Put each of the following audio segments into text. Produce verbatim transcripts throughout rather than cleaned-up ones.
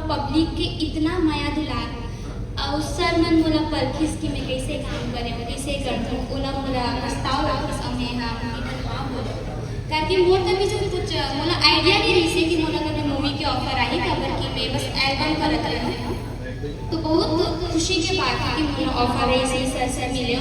Public के इतना मया दुलार। अउ सर मन मोला परखिस कि मैं कइसे काम करेंव, कइसे करथंव, ओला मोला प्रस्ताव रखिस अउ मैं हा movie बनवाहूं। काबर कि मोर कभी से कुछ मोला आइडिया नहीं रहिस कि मोला कभी मूवी के ऑफर आही, काबर कि मैं बस एल्बम करत रहेंव। तो बहुत खुशी के बात है कि मोला ऑफर ऐसे सर से मिले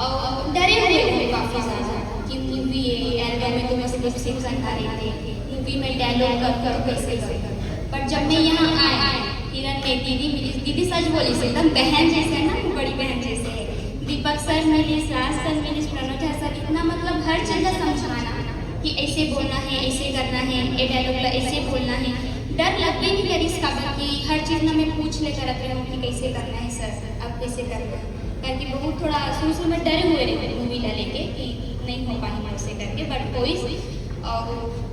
और डरे हुए हूँ काफ़ी ज़्यादा कि मूवी है, एल्बम में तो बस लिप सिंक करना रहते, मूवी में डायलॉग कर कर कैसे कर। पर जब मैं यहाँ आए, किरण ने दीदी मिली, दीदी सच बोलिस एकदम बहन जैसे है ना, वो बड़ी बहन जैसे है। दीपक सर मिलिस, राज सर मिलिस, प्रणव झा सर, इतना मतलब हर चीज़ का समझाना कि ऐसे बोलना है, ऐसे करना है, ये डायलॉग ला ऐसे बोलना है। डर लगबे नहीं करिस, काबर कि हर चीज़ ना मैं पूछ ले करत रहूँ कि कैसे करना है सर, अब कैसे करना है, करके बहुत थोड़ा शुरू शुरू में डरे हुए रहे मूवी ला लेके कि नहीं हो पाही मुझसे करके, बट होइस। और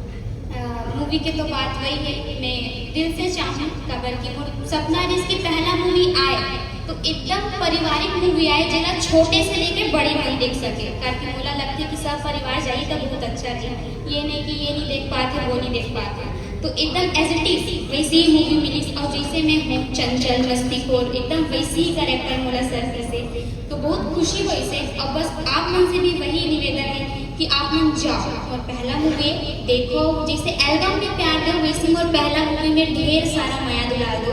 मूवी के तो बात वही है, मैं दिल से चाहूँ, काबर कि मोर सपना है कि पहला मूवी आए तो एकदम पारिवारिक मूवी आए, जेला छोटे से लेके बड़े मन देख सके, काबर कि मोला लगथे कि सब परिवार जाही तो बहुत अच्छा रही। ये नहीं कि ये नहीं देख पाते, वो नहीं देख पाते, तो एकदम as it is वैसे ही मूवी मिलिस। और जैसे मैं हूँ चंचल, मस्तीखोर, एकदम वैसे ही कैरेक्टर मोला सर से। तो बहुत खुशी होइस। और बस आप मन से भी वही निवेदन है कि आप मन जाओ और पहला मूवी देखो, जैसे एल्बम में प्यार दो, वैसे मोर पहला मूवी में ढेर सारा मया दुलार दो,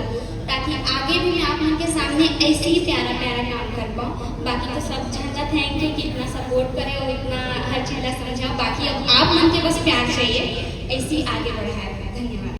ताकि आगे भी मैं आप मन के सामने ऐसे ही प्यारा प्यारा काम कर पाऊँ। बाकी तो सब झन का थैंक यू कि इतना सपोर्ट करे और इतना हर चीज़ ला समझाओ। बाकी अब आप मन के बस प्यार चाहिए, ऐसे ही आगे बढ़ाए।